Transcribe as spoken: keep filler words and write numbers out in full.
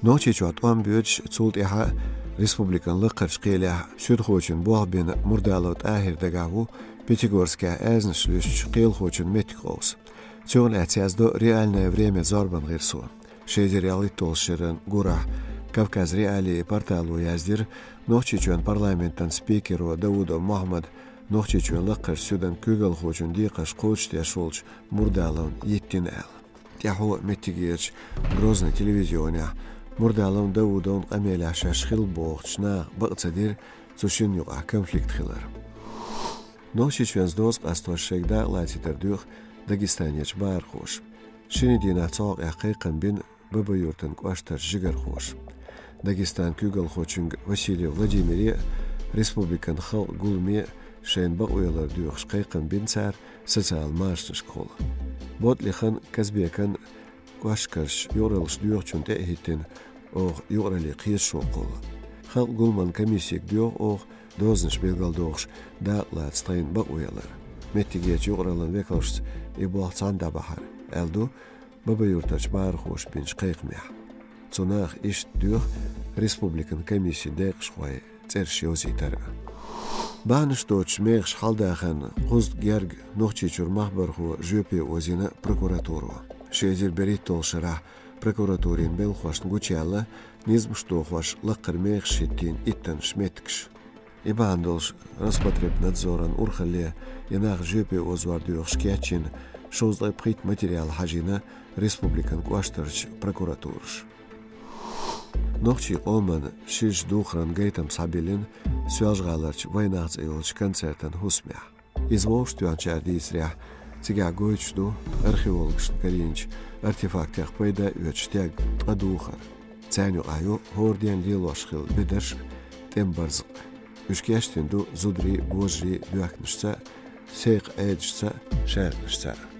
Нохчийчохь тӀом боьдуш, цул тӀаьхьа республикан лакхарчу кхелехь суьдхочун болх бина Мурдалов ТӀахьир дагахь ву Пятигорскехь аьзнаш луьстучу кхелахочун меттиг къовса. Цунах лаьцна яздо «Реальное время» зорбан гӀирсо. Ши эзар ялхитталгӀачу шеран гурахь «Кавказ.Реалии» портало яздира, Нохчийчоьнан парламентан спикеро Даудов Мохьмада Нохчийчоьнан лакхарчу суьдан куьйгалхочун декхарш кхочушдеш волчу Мурдаловна йиттина аьлла. ТӀаьхьо меттигерчу Грозный телевизионехь Мурдаловна, Даудовна къамелехь шаьш хилла бохучу наха бакъ ца дира цу шинна юкъахь конфликт хилар. Нохчийчоьнца доза къастош шайга дакъалацийтар доьху Дагестанерчу бахархоша. Шинарин дийнахь цу хьокъехь кхайкхам бина Бабаюртан кӀоштарчу жигархоша. Дагестанан куьйгалхочуьнга Васильев Владимире а, республикан Халкъан Гуламе а шайна бакъвелар доьхуш кхайкхам бина цара социалан машанашкахула. БатӀалихана, Казбекана кӀоштарчу юкъараллаш доьхучунна тӀе а хӀиттина оха юкъараллин кхеташонехула. Халкъан Гуламан комиссига доьху оха дозанаш билгалдохуш дакъалаца тхайна бакъвелар. Меттигерчу юкъараллин векалшца и болх цхьаьна дӀабахьара, аьлла ду Бабаюртарчу бахархоша бинчу кхайкхамехь. Цу наха иштта доьху республикан комиссин декъашхойн цӀераш йовзийтар а. Бахьанаш доцучу мехаш хьаладахарна кхузткъа герга Нохчийчуьра махбархо жоьпе озийна прокуратуро. Ши эзар берхӀитталгӀачу шарахь прокуратурин белхахошна гучуяьлла низамаш дохош лакхара мехаш хӀиттийна иттаннаш меттигаш. И бахьана долуш Роспотребнадзоран урхалле и нах жоьпе озор доьхуш кечйина шовзткъе пхийтта материал хьажийна республикан кӀоштарчу прокуратураша. Нохчийн къоман ширачу духаран гайтам схьабиллина Соьлжа-ГӀаларчу «Вайнах» цӀе йолчу концертан хӀусамехь. Иза вовшахтоьхначара дийцарехь, цигахь гойтуш ду археологашна карийначу артефактех пайда а оьцуш стеган ткъа духар. Царна юкъахь ю хӀора ден лелош хилла бедарш а, тӀеман барзакъ а. Уьш кечдина ду зударийн, божарийн боьхканашца а, сайкха Ӏедашца а, шаьртанашца а.